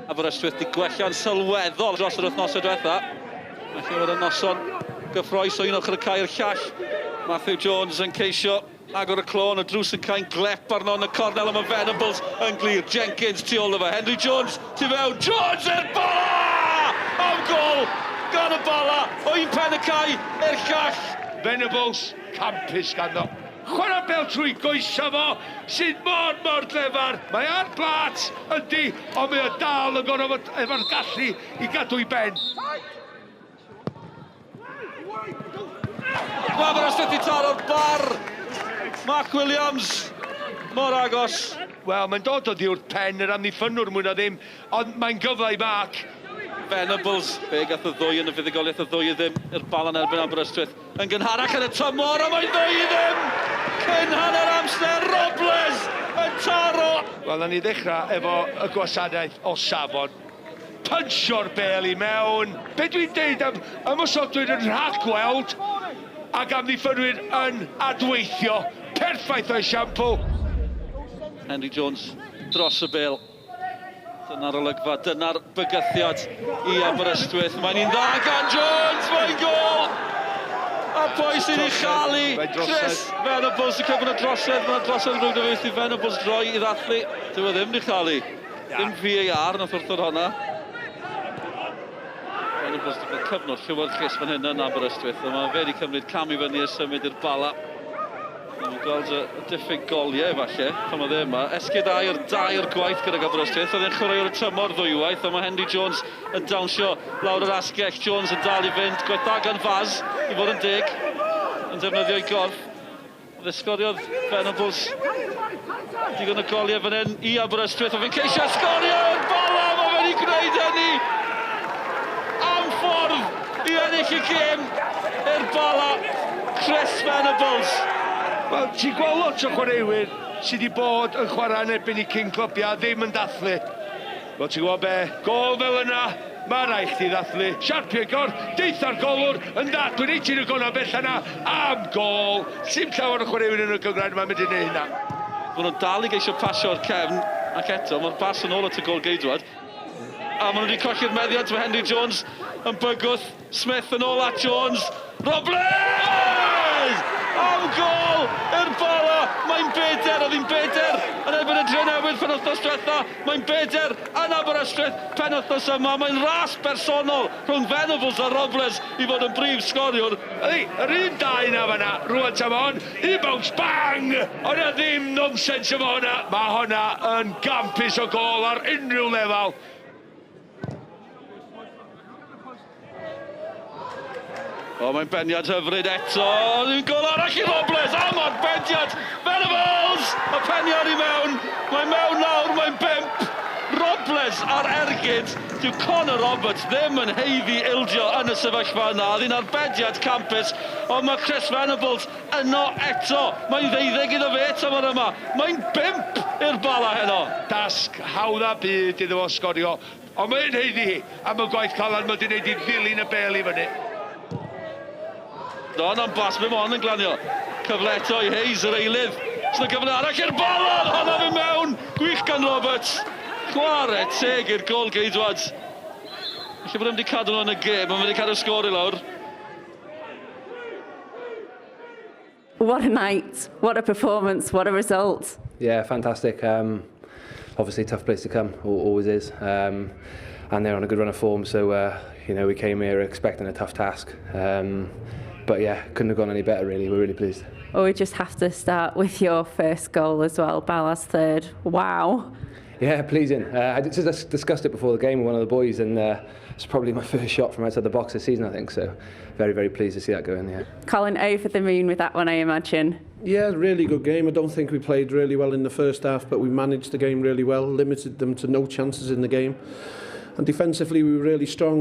Aberystwyth 'di gwella'n sylweddol dros yr wythnosau diwetha. Felly fod yn noson gyffroes o un ochr y cae i'r llall. Matthew Jones yn ceisio agor y clo, ond y drws yn cau'n glep arno yn y cornel, a mae Venables yn glir. Jenkins tu ôl iddo fe, Henry Jones tu fewn, Jones i'r Bala! Am gol gan y Bala o un pen y cae i'r llall. Venables, campus ganddo. Chwarae bêl trwy goesa fo, sydd mor, mor glyfar. Mae ar blât, yndi, ond mae o dal yn gorfod fod efo'r gallu i gadw'i ben. Mae Aberystwyth 'di taro'r bar. Mark Williams, mor agos. Wel, mae'n dod oddi wrth pen yr amddiffynnwr mwy na ddim, ond mae'n gyfle i Mark. Venables, fe gath y ddwy yn y fuddugoliaeth, y ddwy i ddim i'r Bala'n erbyn Aberystwyth. Yn gynharach yn y tymor, a mae'n ddwy i ddim! Cyn hanner amser, Robles yn taro! Wel, nawn ni ddechrau efo y gwasanaeth o safon. Punsio'r bêl i mewn. Be dwi'n deud am ymosodwyr yn rhagweld ac amddiffynwyr yn adweithio. Perffaith o esiampl. Henry Jones dros y bêl. Dyna'r olygfa, dyna'r bygythiad i Aberystwyth. Mae'n un dda gan Jones, mae'n gol! A pwy sy'n ei chael i? Chris Venables yn cyfnod drosedd, mae'n drosedd yn rhywbeth i Venables droi i ddathlu. Dyw e ddim wedi chael ei. Ddim VAR nath wrthod honna. Venables wedi cael cyfnod llewyrchus fan hyn yn Aberystwyth, a mae fe wedi cymryd cam i fyny a symud i'r Bala. Ni'n gweld y diffyg goliau falle pan oedd e yma. Esgid aur dair gwaith gydag Aberystwyth. Oedd e'n chwaraewr y tymor ddwywaith, ond mae Henry Jones yn dawnsio lawr yr asgell. Jones yn dal i fynd. Gwaith dda gan Faz, i fod yn deg, yn defnyddio'i gorff. Fe sgoriodd Venables digon o goliau fan hyn i Aberystwyth. Oedd fe'n ceisio sgorio i'r Bala, mae fe wedi gwneud hynny! Am ffordd i ennill y gêm i'r Bala, Chris Venables. Wel, ti'n gweld lot o chwaraewyr sydd wedi bod yn chwarae yn erbyn eu cyn clybiau ddim yn dathlu. Wel, ti'n gwybod be? Gôl fel yna, mae rhaid chdi ddathlu. Siarpio i gorff, deutha'r golwr, yn dda, dwi'n neud ti'n y gorau bell yna, am gôl. Sim llawer o chwaraewyr yn y gynghrair yma'n medru neud hynna. Maen nhw'n dal i geisio pasio'r cefn, ac eto, mae'r bas yn ôl at y gôl-geidwad. A maen nhw wedi colli'r meddiant, mae Henry Jones yn bygwth Smith yn ôl at Jones. Robles! Am gôl i'r Bala! Mae'n beder, oedd hi'n beder yn erbyn y Drenewydd penwythnos diwetha. Mae'n beder yn Aberystwyth penwythnos yma. Mae'n ras bersonol rhwng Venables a Robles i fod yn brif sgoriwr. Ydy, yr un dau 'na fan'na, rŵan ta ma' hon, un bounce, bang! O'dd 'na ddim nonsense efo hwnna, ma' hwnna yn gampus o gôl ar unrhyw lefel. O, mae'n beniad hyfryd eto. Un gol arall i Robles. Am arbediad! Venables! Y peniad i mewn. Mae mewn nawr, mae'n bump. Robles ar ergyd. Dyw Connor Roberts ddim yn haeddu ildio yn y sefyllfa yna. Oedd hi'n arbediad campus, ond mae Chris Venables yno eto. Mae'n ddeuddeg iddo fe tymor yma. Mae'n bump i'r Bala heno. Tasg hawdd a byd iddo fo sgorio. Ond mae'n haeddu hi am y gwaith caled mae 'di wneud i ddilyn y bêl i fyny. Don am bas, mae Mon yn glanio. Cyfle eto i Hayes, yr eilydd. Oes 'na gyfle arall i'r Bala, oedd honna ddim mewn! Gwych gan Roberts. Chwarae teg i'r gôl-geidwad. Falle bod e'n wedi cadw nhw yn y gêm, ond mae wedi cadw'r sgôr i lawr. What a night, what a performance, what a result. Yeah, fantastic. Obviously tough place to come, always is. And they're on a good run of form, so we came here expecting a tough task. But yeah, couldn't have gone any better really, we're really pleased. Well, we just have to start with your first goal as well, Bala's third. Wow. Yeah, pleasing. I just discussed it before the game with one of the boys, and it's probably my first shot from outside the box this season, I think. So very, very pleased to see that go in, yeah. Colin, over the moon with that one, I imagine. Yeah, really good game. I don't think we played really well in the first half, but we managed the game really well, limited them to no chances in the game. And defensively, we were really strong.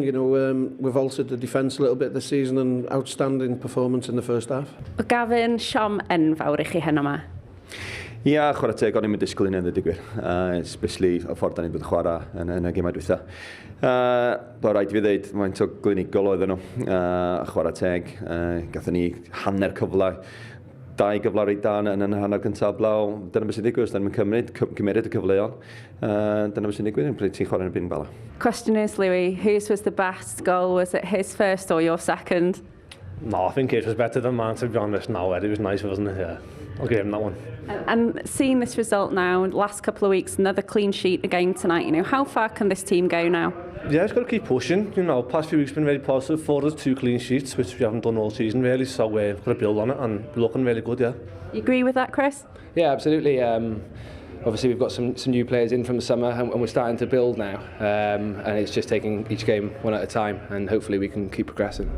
We've altered the defence a little bit this season, and outstanding performance in the first half. Well, Gavin, siom enfawr i chi heno 'ma. Ia, chwarae teg, o'n i'm yn disgwyl hynny, dweud y gwir. Especially y ffordd da ni'n bod yn chwarae yn y gemau dwytha. Bo rhaid i fi ddeud, faint o glinigol oedden nhw. Chwarae teg, gathon ni hanner cyfle Dau gyfle reit da yn yn hanner cyntaf blaw. Dyna beth sy'n digwydd, os da ni'n cymryd, cymeryd y cyfleon. Dyna beth sy'n digwydd yn pryd ti'n chwarae yn erbyn Bala. Question is, Louis, whose was the best goal? Was it his first or your second? No, I think it was better than mine, to be honest. No, it was nice, wasn't it? Yeah, I'll give him that one. And seeing this result now, last couple of weeks, another clean sheet again tonight, how far can this team go now? Yeah, it's got to keep pushing. Past few weeks been very positive for us, 2 clean sheets, which we haven't done all season really, so we've got to build on it and we're looking really good, yeah. You agree with that, Chris? Yeah, absolutely. Obviously we've got some new players in from the summer and we're starting to build now, and it's just taking each game one at a time, and hopefully we can keep progressing.